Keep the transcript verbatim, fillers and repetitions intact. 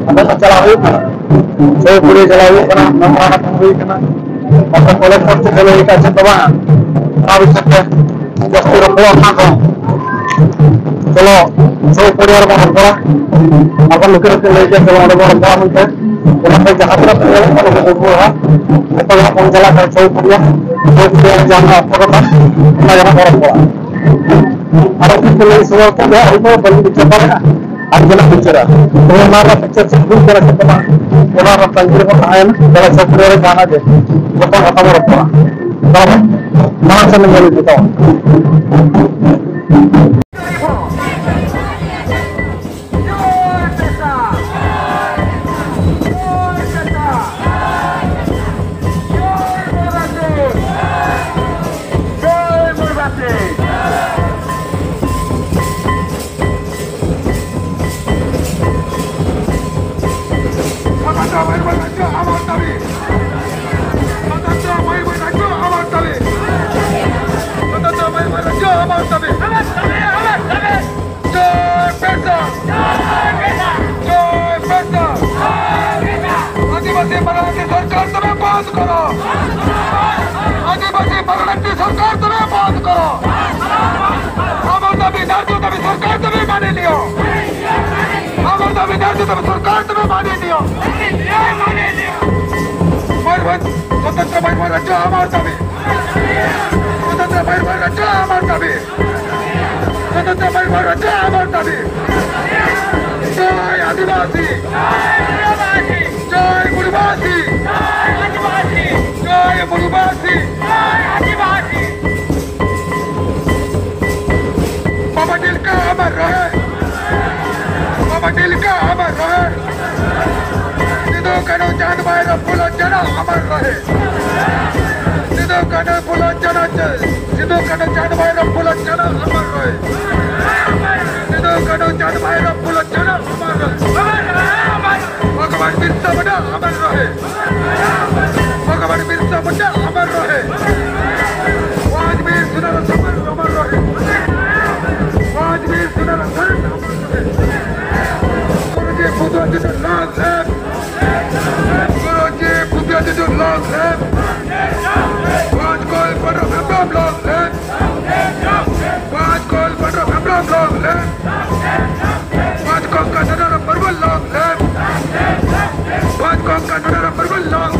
ᱟᱫᱚ ᱪᱟᱞᱟᱣ ᱦᱩᱭᱩᱜ ᱠᱟᱱᱟ, ᱪᱷᱚᱭ ᱯᱩᱲᱤᱭᱟᱹ ᱪᱟᱞᱟᱣ ᱦᱩᱭᱩᱜ ᱠᱟᱱᱟ, ᱱᱚᱝᱠᱟ ᱠᱟᱛᱷᱟ ᱦᱩᱭ ᱠᱟᱱᱟ᱾ ᱟᱫᱚ ᱠᱚᱞᱮᱡᱽ ᱯᱚᱨ ᱪᱮᱫ ᱠᱚ ᱞᱟᱹᱭ ᱠᱟᱜ ᱪᱮᱫ ᱫᱚ ᱵᱟᱝ, ᱚᱱᱟ ᱵᱤᱥᱚᱭ ᱛᱮ ᱡᱟᱹᱥᱛᱤ ᱨᱚᱯᱚᱲ ᱚᱱᱟ ᱠᱚ᱾ ᱪᱚᱞᱚ, ᱪᱷᱚᱭ ᱯᱩᱲᱤᱭᱟᱹ ᱨᱮᱵᱚᱱ ᱨᱚᱯᱚᱲᱟ᱾ ᱟᱵᱚ ᱱᱩᱠᱤᱱ ᱦᱚᱸᱠᱤᱱ ᱞᱟᱹᱭ ᱠᱮᱫ, ᱪᱚᱞᱚ ᱚᱸᱰᱮ ᱵᱚᱱ ᱨᱚᱯᱚᱲᱟ ᱢᱮᱱᱛᱮ᱾ ᱚᱱᱟ ᱠᱷᱚᱱ ᱡᱟᱦᱟᱸ ᱛᱤᱱᱟᱹᱜ ᱯᱩᱲᱤᱭᱟᱹ ᱢᱮᱱᱟᱜ ᱠᱚᱣᱟ, ᱱᱩᱠᱩ ᱠᱚ ᱦᱟᱸᱜ ᱡᱚᱛᱚ ᱜᱮ ᱦᱟᱸᱜ ᱵᱚᱱ ᱪᱟᱞᱟᱜ ᱠᱟᱱᱟ, ᱪᱷᱚᱭ ᱯᱩᱲᱤᱭᱟᱹ᱾ ᱪᱷᱚᱭ ᱯᱩᱲᱤᱭᱟᱹ ᱨᱮ ᱡᱟᱦᱟᱸ ᱚᱠᱛᱚ ᱠᱟᱛᱷᱟ, ᱚᱱᱟ ᱜᱮ ᱦᱟᱸᱜ ᱵᱚᱱ ᱨᱚᱯᱚᱲᱟ᱾ ᱟᱨ ᱩᱱᱠᱤᱱ ᱠᱚ ᱞᱟᱹᱭ ᱥᱚᱫᱚᱨ ᱠᱮᱫ ᱫᱚ ᱦᱟᱸᱜ, ᱤᱧ ᱫᱚ ᱵᱟᱹᱧ ᱵᱤᱪᱟᱹᱨ ᱫᱟᱲᱮᱭᱟᱜᱼᱟ᱾ ᱟᱡ ᱜᱮ ᱱᱟᱜ ᱵᱤᱪᱟᱹᱨᱟ᱾ ᱛᱚᱵᱮ ᱚᱱᱟ ᱨᱮᱱᱟᱜ ᱵᱤᱪᱟᱹᱨ ᱪᱮᱫ ᱦᱩᱭᱩᱜ ᱠᱟᱱᱟ ᱪᱮᱫ ᱫᱚ ᱵᱟᱝ, ᱚᱱᱟ ᱨᱮᱱᱟᱜ ᱛᱟᱺᱜᱤ ᱨᱮᱵᱚᱱ ᱛᱟᱦᱮᱸᱭᱮᱱᱟ᱾ ᱫᱮᱞᱟ ᱪᱷᱚ ᱯᱩᱨᱟᱹ ᱨᱮ ᱡᱟᱦᱟᱱᱟᱜ ᱜᱮ ᱜᱚᱴᱟ ᱠᱟᱛᱷᱟ ᱵᱚᱱ ᱨᱚᱯᱚᱲᱟ᱾ ᱛᱟᱦᱚᱞᱮ ᱢᱟᱲᱟᱝ ᱥᱮᱫ ᱞᱮ ᱧᱮᱞ ᱤᱫᱤ ᱛᱟᱵᱚᱱ᱾ স্বতন্ত্র ময়ূরভঞ্জ রাজ্য আমার দাবি। স্বতন্ত্র ময়ূরভঞ্জ রাজ্য আমার দাবি। স্বতন্ত্র ময়ূরভঞ্জ রাজ্য আমার দাবি। জয় পেশা। জয় পেশা। আদিবাসী পার্লামেন্ট সরকার তুমি বন্ধ করো। আদিবাসী পার্লামেন্ট সরকার তুমি বন্ধ করো। আমার দাবি, ন্যায্য দাবি সরকার তুমি মানে নিও। আমার দাবি, ন্যায্য দাবি সরকার তুমি মানে নিও। ময়ূরভঞ্জ, স্বতন্ত্র ময়ূরভঞ্জ রাজ্য আমার দাবি। স্বতন্ত্র ময়ূরভঞ্জ রাজ্য আমার দাবি। স্বতন্ত্র ময়ূরভঞ্জ রাজ্য আমার দাবি। জয় আদিবাসী। জয় মূলবাসী। জয় মূলবাসী। बाबा तिलका अमर रहे। बाबा तिलका अमर रहे। सिद्धू कान्हू चांद भैरव फूलो चना अमर रहे। सिद्धू कान्हू फूलो चना च-, सिद्धू कान्हू चांद भैरव फूलो चना अमर रहे। सिद्धू कान्हू चांद भैरव फूलो चना अमर रहे। भगवान बिरसा मुंडा अमर रहे। भगवान बिरसा मुंडा अमर रहे। आज भी सुनर समर अमर रहे। आज भी सुनर समर अमर रहे। Left